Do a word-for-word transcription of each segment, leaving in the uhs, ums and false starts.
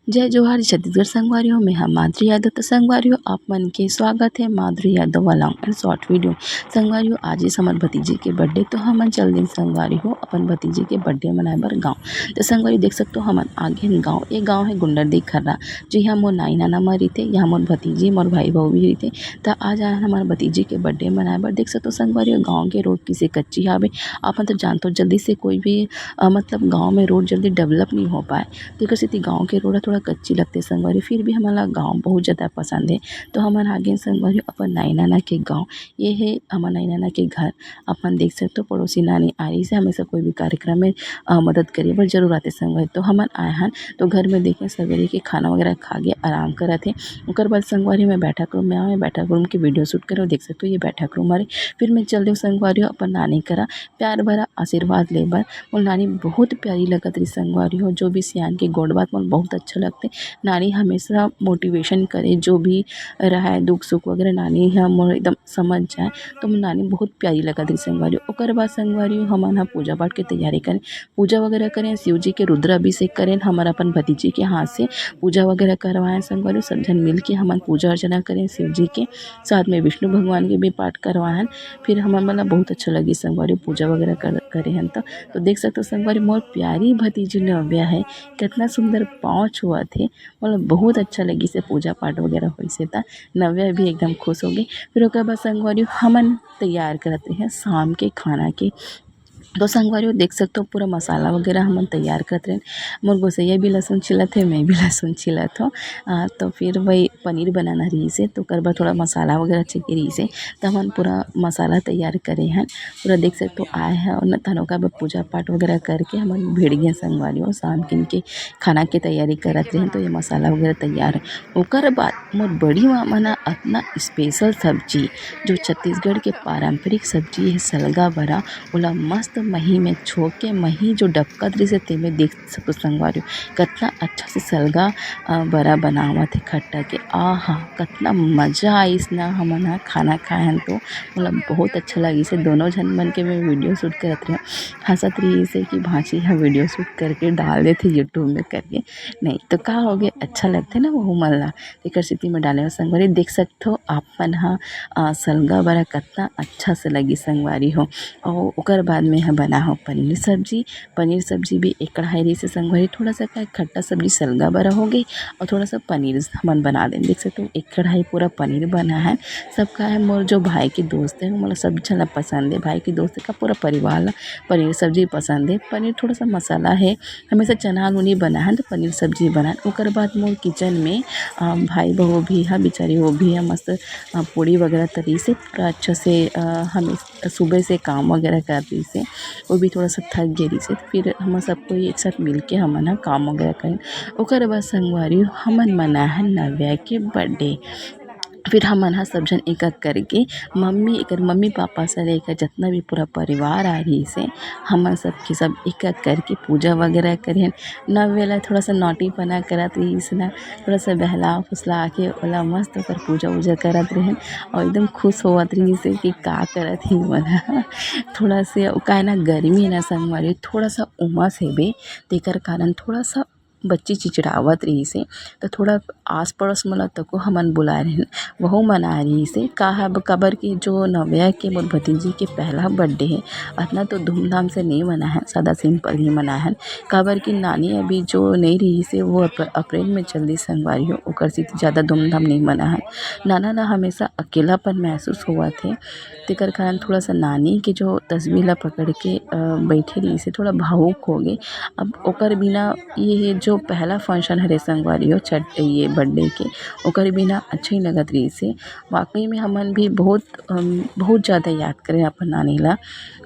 जय जोहार छत्तीसगढ़ संगवारी हो, मैं हा माधुरी यादव। तो संगवारी हो, आप मन के स्वागत है माधुरी यादव वाला and short video। संगवारी हो, आज इस हमर भतीजी के birthday, तो हमन चल दिन संगवारी हो अपन भतीजी के birthday मनाए बर गाँव। तो संगवारी देख सकते हो, हमन आगे गाँव, ये गाँव है गुंडरदेई खर्रा, जो यहाँ मोर नाई नाना मर रहिथे, यहाँ मोर भतीजी, मोर भाई बहू भी रहिथे। तो आज आए हमारे भतीजी के birthday मनाए बर। देख सकते हो संगवारी हो, गाँव के रोड किसे कच्ची हावे। आप मन तो जानते हो, जल्दी से कोई भी, अ, मतलब गाँव में रोड जल्दी develop नहीं हो पाए, तेकर सेती गाँव के रोड ह थोड़ा कच्ची लगथे संगवारी, फिर भी हमन ला गाँव बहुत ज़्यादा पसंद हे। तो हमन आ गेन संगवारी अपन नाई नाना के गाँव, ये हे हमर नाई नाना के घर। अपन देख सकते हो पड़ोसी नानी आ रही से, हमेशा कोई भी कार्यक्रम में, अ, मदद करे बर जरूर आथे संगवारी। तो हमन आए हन तो घर में देखें सवेरे के खाना वगैरह खा के आराम करत हे। ओकर बाद संगवारी मैं बैठक रूम में आए, बैठक रूम के video shoot करे, देख सकते हो ये बैठक रूम हरे। फिर मैं चल देव संगवारी अपन नानी करा प्यार भरा आशीर्वाद ले बर। मोर नानी बहुत प्यारी लगत रही संगवारी हो, जो भी सियान के गोठ बात मोर बहुत अच्छा लगथे। नानी हमेशा motivation करे, जो भी रहे दुख सुख वगैरह नानी ह मोर एकदम समझ जाए, तो मोर नानी बहुत प्यारी लगत रही संगवारी हो। ओकर बाद संगवारी हो हमन ह पूजा पाठ के तैयारी करें, पूजा वगैरह करें, शिव जी के रुद्राभिषेक करें, हमर अपन भतीजी के हाथ से पूजा वगैरह करवाएं संगवारी हो। सब झन मिल के हमन पूजा अर्चना करें शिव जी के, साथ में विष्णु भगवान के भी पाठ करवाएं। फिर हमन मन ला बहुत अच्छा लगी संगवारी पूजा वगैरह कर, करे हन त। तो देख सकते हो संगवारी मोर प्यारी भतीजी नव्या है, कितना सुंदर पाँव छुअत हे, मतलब बहुत अच्छा लगी से पूजा पाठ वगैरह होइसे त नव्या भी एकदम खुश हो गई। फिर ओकर बाद संगवारी हमन तैयार करत रहे शाम के खाना के। तो संगवारी देख सकते हो पूरा मसाला वगैरह हमन तैयार करत रहे। मोर गोसैया भी लहसुन छिलत हे, मैं भी लहसुन छिलत हूँ। आ, तो फिर वही पनीर बनाना रहिसे, तो ओकर बर थोड़ा मसाला वगैरह चाहिए रहिसे, तो हमन पूरा मसाला तैयार करे हन। पूरा देख सकते हो आए हैं और न तनों का पूजा पाठ वगैरह करके हमन भिड़ गए संगवारी हो। शाम किन के खाना के तैयारी करत रहे, तो ये मसाला वगैरह तैयार है। ओकर बाद मोर बड़ी मामा ना अतना special सब्जी, जो छत्तीसगढ़ के पारंपरिक सब्जी है सलगा बरा, ओला मस्त मही में छो के मही जो डबकत रहिसे तेमे देख सकत हो संगवारी हो, कतना अच्छा से सलगा, अ, बरा बनावत हे खट्टा के। आहा, कतना मजा आइस ना हमन ह खाना खाए हन तो, मोला बहुत अच्छा लगिस हे। दोनों झन मन के मैं video shoot करत रहेंव, हंसत रहिस हे कि भांची ह video shoot करके डाल देथे YouTube में करके। नहीं तो का हो गया, अच्छा लगथे ना वहू मन ला, तेकर सेती मैं डाले हंव संगवारी। देख सकथो आप मन ह, अ, सलगा बरा कतना अच्छा से लगिस संगवारी हो। अउ ओकर बाद में ह बना हो पनीर सब्जी। पनीर सब्जी भी एक कढ़ाई रहिसे संगवारी, थोड़ा सा का खट्टा सब्जी सलगा बरा हो गई और थोड़ा सा पनीर हमन बना देन। देख सकते हो एक कढ़ाई पूरा पनीर बना है। सबका है मोर जो भाई के दोस्त है, मतलब सब झन ला पसंद है, भाई के दोस्त का पूरा परिवार ला पनीर सब्जी पसंद है। पनीर थोड़ा सा मसाला है, हमेशा चना आलू नहीं बना है तो पनीर सब्जी बना है। ओकर बाद मोर kitchen में, अ, भाई बहू भी है, बेचारी वो भी है मस्त, अ, पूड़ी वगैरह तरी से पूरा अच्छा से, अ, हमेशा सुबह से काम वगैरह कर रही से, वो भी थोड़ा सा थक गे रही से। फिर हम सब कोई एक साथ मिल के हमन ह काम वगैरह करें। ओकर बाद संगवारी हमन मना है नव्या के birthday। फिर हमन ह सब झन एक एक करके मम्मी, एकर मम्मी पापा से लेकर जितना भी पूरा परिवार आ रही से, हमन सब के सब एक एक करके पूजा वगैरह करें। नव्या ला थोड़ा सा naughty पना करत रहिस ना, थोड़ा सा बहला फुसला के ओला मस्त ओकर पूजा वूजा करत रहेन और एकदम खुश होवत रहिस हे कि का करत हे मन ह। थोड़ा से का है ना, गर्मी है ना संगवारी, थोड़ा सा उमस हेबे, तेकर कारण थोड़ा सा बच्ची चिचड़ावत रहिस हे। तो थोड़ा आस पड़ोस मन ला तको हमन बुलाए रहेन, वहू मन आए रहिस हे। काहब-, काबर कि जो नव्या के मोर भतीजी के पहला birthday हे, अतना तो धूमधाम से नहीं मनाए हन, सादा simple ही मनाए हन। काबर कि नानी अभी जो नहीं रहिस हे, वो अप-, अप्रैल में चल दिस संगवारी हो, ओकर सेती ज़्यादा धूमधाम नहीं मनाए हन। नाना ला हमेशा अकेलापन महसूस होवत हे, तेकर कारण थोड़ा सा नानी के जो तस्वीर ला पकड़ के, अ, बैठे रहिस हे, थोड़ा भावुक हो गे। अब ओकर बिना ये जो पहला function हरे संगवारी हो, छठ, ये birthday के, ओकर बिना अच्छा ही लगत रहिस हे। वाकई में हमन भी बहुत, अम, बहुत ज़्यादा याद करें अपन नानी ला।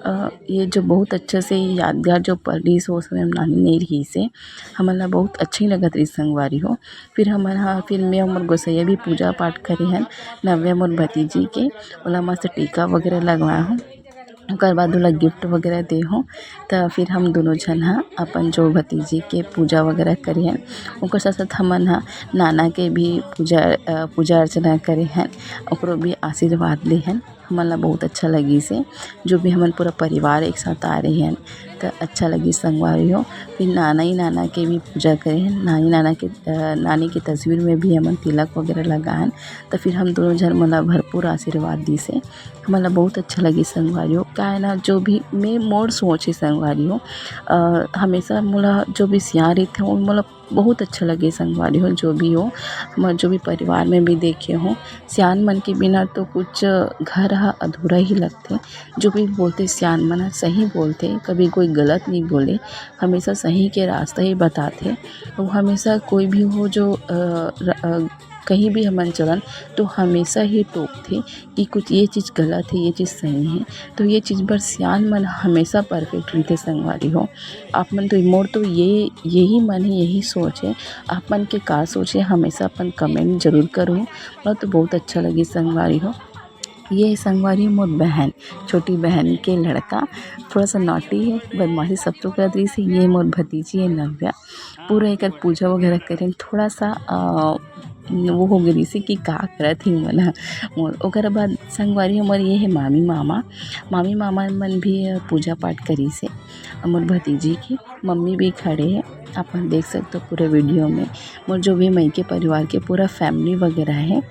अ, ये जो बहुत अच्छा से यादगार जो पल रहिस, वो समय में नानी नहीं रहिस हे, हमन ला बहुत अच्छा ही लगत रहिस संगवारी हो। फिर हमन हा, फिर मैं अउ मोर गोसैया भी पूजा पाठ करे हन, नव्या मोर भतीजी के, ओला मस्त टीका वगैरह लगवाए हूँ। ओकर बाद ओला gift वगैरह दे हूँ। त फिर हम दोनों झन हा अपन जो भतीजी के पूजा वगैरह करे हन, ओकर साथ साथ हमन हा नाना के भी पूजा, अ, पूजा अर्चना करे हन, ओकरो भी आशीर्वाद ले हन। हमन ला बहुत अच्छा लगिस हे। जो भी हमन पूरा परिवार एक साथ आ रहे हैं, त अच्छा लगिस संगवारी हो। फिर नाना ही नाना के भी पूजा करे हैं, नानी नाना के, अ, नानी के तस्वीर में भी हमन तिलक वगैरह लगाएन। त फिर हम दोनों झन मन ला भरपूर आशीर्वाद दिस हे। हमन ला बहुत अच्छा लगिस संगवारी हो। का है ना, जो भी मैं मोर सोच हे संगवारी हो, अ, हमेशा मोला जो भी सियान रहिथे, वो मोला बहुत अच्छा लगे संगवारी हो। जो भी हो, हमर जो भी परिवार में भी देखे हो, सियान मन के बिना तो कुछ घर ह अधूरा ही लगथे। जो भी बोलथे सियान मन ह सही बोलथे, कभी कोई गलत नहीं बोले, हमेशा सही के रास्ता ही बताथे। वो हमेशा कोई भी हो जो, अ, र-, अ, कहीं भी हमन चलन तो हमेशा ही टोकथे कि कुछ ये चीज़ गलत है, ये चीज़ सही है। तो ये चीज़ बर सियान मन हमेशा perfect रहिथे संगवारी हो। आप मन तो, मोर तो ये, यही मन है, यही सोच है। आप मन के का सोच है, हमेशा अपन comment जरूर करो। मोला तो बहुत अच्छा लगिस संगवारी हो। ये संगवारी मोर बहन, छोटी बहन के लड़का, थोड़ा सा naughty है, बदमाशी सब तो करत रहिस हे। ये मोर भतीजी है नव्या। पूरा एकर पूजा वगैरह करेन, थोड़ा सा, अ, वो हो गे रहिस हे कि का करत हे मन ह। मोर, ओकर बाद संगवारी हमर ये है मामी मामा, मामी मामा मन भी, अ, पूजा पाठ करिस हे मोर भतीजी के। मम्मी भी खड़े है, आप मन देख सकते हो पूरे video में। मोर जो भी मइके परिवार के पूरा family वगैरह है,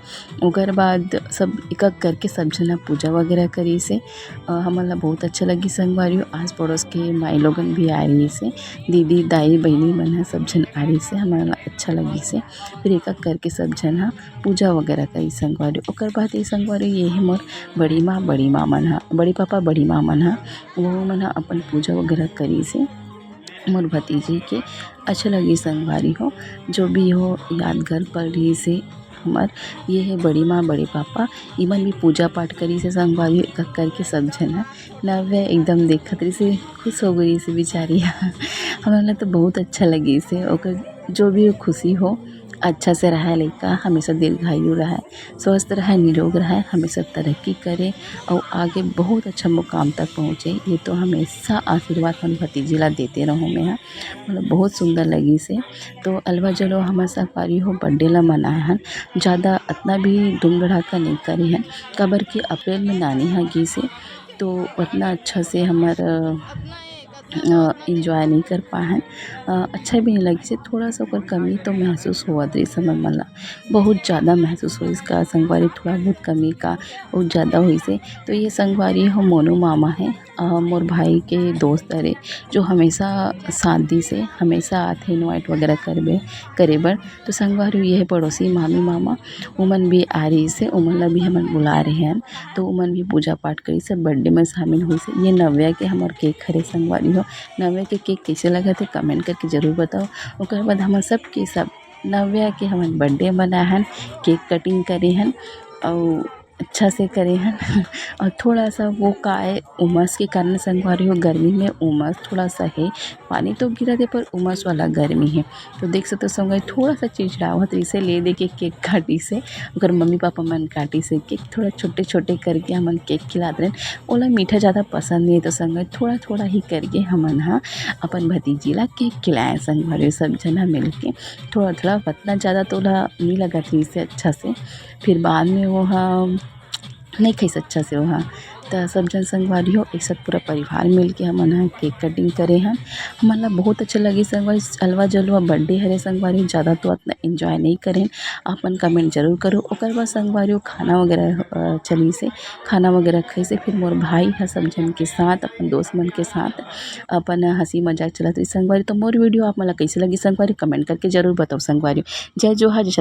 ओकर बाद सब एक-एक करके सब झन ह पूजा वगैरह करिस हे। अ, हमन ला बहुत अच्छा लगिस संगवारी हो। आस पड़ोस के माई लोगन भी आ रहिस हे, दीदी, दाई, बहिनी मन ह सब झन आ रहिस हे, हमन ला अच्छा लगिस हे। फिर एक-एक करके सब झन ह पूजा वगैरह करिस संगवारी हो। ओकर बाद ये संगवारी हो, ये हे मोर बड़ी माँ, बड़ी माँ मन ह, बड़ी पापा, बड़ी माँ मन ह, वो मन ह अपन पूजा वगैरह करिस हे। मोर भतीजी के अच्छा लगिस संगवारी हो, जो भी हो यादगार पल रहिस हे हमर। ये है बड़ी माँ, बड़े पापा, इमन भी पूजा पाठ करिस हे संगवारी हो, एक-एक करके सब झन ह। नव्या एकदम देखत रहिस हे, खुश हो गे रहिस हे बेचारी। हमन ला तो बहुत अच्छा लगिस हे, ओकर जो भी खुशी हो, अच्छा से रहय लइका, हमेशा दीर्घायु रहय, स्वस्थ रहय, निरोग रहय, हमेशा तरक्की करे अउ आगे बहुत अच्छा मुकाम तक पहुँचे। ये तो हमेशा आशीर्वाद हम भतीजी ला देते रहूँ मैं ह। मतलब बहुत सुंदर लगिस हे। तो अलवा जलवा हमर संगवारी हो birthday ला मनाए हन, ज़्यादा अतना भी धूम धड़ाका नहीं करे हन, काबर कि अप्रैल में नानी ह गिस हे, तो उतना अच्छा से हमर, अ, enjoy नहीं कर पाए हन। अ, अच्छा भी नहीं लगिस हे, थोड़ा सा ओकर कमी तो महसूस होवत रहिस हमर मन ला, बहुत ज़्यादा महसूस होइस का संगवारी, थोड़ा बहुत कमी का बहुत ज़्यादा होइस हे। तो ये संगवारी हो मोनू मामा हे, अ, मोर भाई के दोस्त हरे, जो हमेशा साथ दिस हे, हमेशा आथे invite वगैरह करबे, करे बर। तो संगवारी हो ये है पड़ोसी मामी मामा, उमन भी आ रहिस हे, उमन ला भी हमन बुला रहे हन। तो उमन भी पूजा पाठ करिस हे, birthday में शामिल होइस हे। ये नव्या के हमर cake हरे संगवारी हो। नव्या के cake कैसे लगत हे comment करके जरूर बताओ। ओकर बाद हमर सबके सब नव्या के हमन birthday मनाए हन, cake cutting करे हन अउ अच्छा से करे हन। और थोड़ा सा वो का है, उमस के कारण संगवारी हो, गर्मी में उमस थोड़ा सा है, पानी तो गिरत हे पर उमस वाला गर्मी है। तो देख सकते हो संगवारी थोड़ा सा चिड़चिड़ावत रहिस हे, ले दे के cake काटिस हे, ओकर मम्मी पापा मन काटिस हे cake, थोड़ा छोटे छोटे करके हमन cake खिलात रहेन। ओला मीठा ज़्यादा पसंद नहीं, तो संगवारी थोड़ा थोड़ा ही करके हमन ह अपन भतीजी ला cake खिलाए संगवारी सब झन ह मिलके। थोड़ा थोड़ा, उतना ज़्यादा तो ओला नहीं लगत रहिस हे अच्छा से। फिर बाद में वो ह नहीं खाइस अच्छा से ओहा। त सब झन संगवारी हो, एक साथ पूरा परिवार मिल के हमन ह cake cutting करे हन। हमन ला बहुत अच्छा लगिस संगवारी, अलवा जलवा birthday हरे संगवारी हो, ज़्यादा तो अतना enjoy नहीं करे हन। आप मन comment जरूर करो। ओकर बाद संगवारी हो खाना वगैरह, अ, चलिस हे, खाना वगैरह खाइस हे। फिर मोर भाई ह सब झन के साथ, अपन दोस्त मन के साथ अपन हंसी मजाक चलत रहिस संगवारी। तो मोर video आप मन ला कैसे लगिस संगवारी, comment करके जरूर बताओ संगवारी। जय जोहार, जय